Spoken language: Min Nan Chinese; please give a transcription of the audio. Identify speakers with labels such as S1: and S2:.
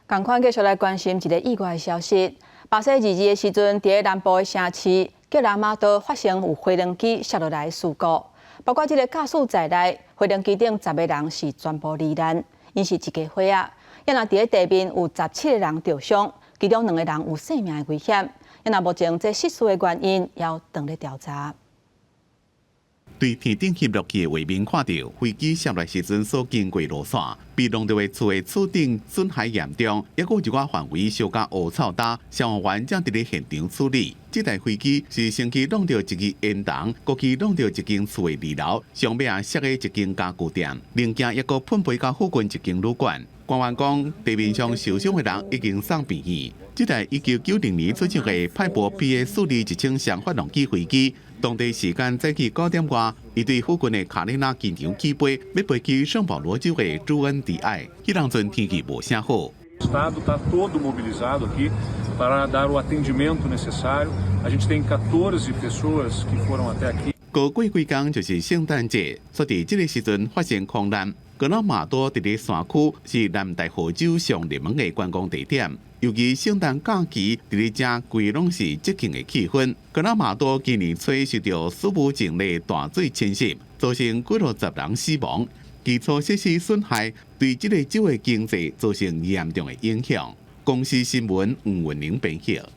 S1: 仝款繼續來關心一個意外的消息。巴西22的時陣，佇南部的城市格拉馬多發生有飛輪機摔落來的事故，包括這個駕駛在內，飛輪機頂10個人是全部罹難，𪜶是一家伙仔。猶若佇咧地面有17個人著傷，其中兩個人有性命的危險。猶若目前這失事的原因，猶當咧調查。
S2: 對天頂翕落去的畫面看著，飛機摔落時陣所經過路線，被弄著的厝的厝頂損害嚴重，猶閣有一寡範圍燒甲烏臭焦，消防員正佇咧現場處理。這台飛機是先去挵著一支煙囱，閣去挵著一間厝的二樓，上尾仔摔佇一間家具店，零件猶閣噴飛到附近一間旅館。官員講，地面上受傷的人已經送病院。這台1990年出廠的派珀 PA 4210雙發動機飛機，當地時間早起9點外，伊對附近的卡列納機場起飛，欲飛去聖保羅州的朱恩迪埃。彼當陣天氣無啥好。
S3: O Estado está todo mobilizado aqui para dar o atendimento necessário. A gente tem 14 pessoas que foram até aqui.
S2: 閣過幾工就是聖誕節，所以佇這個時陣發生空難。格拉馬多佇咧山區是南大河州上熱門的觀光地點，尤其聖誕假期佇咧遮規攏是節慶的氣氛。格拉馬多今年初受著史無前例大水侵襲，造成幾落十人死亡，基礎設施損害，對這個州的經濟造成嚴重的影響。公視新聞吳文玲編譯。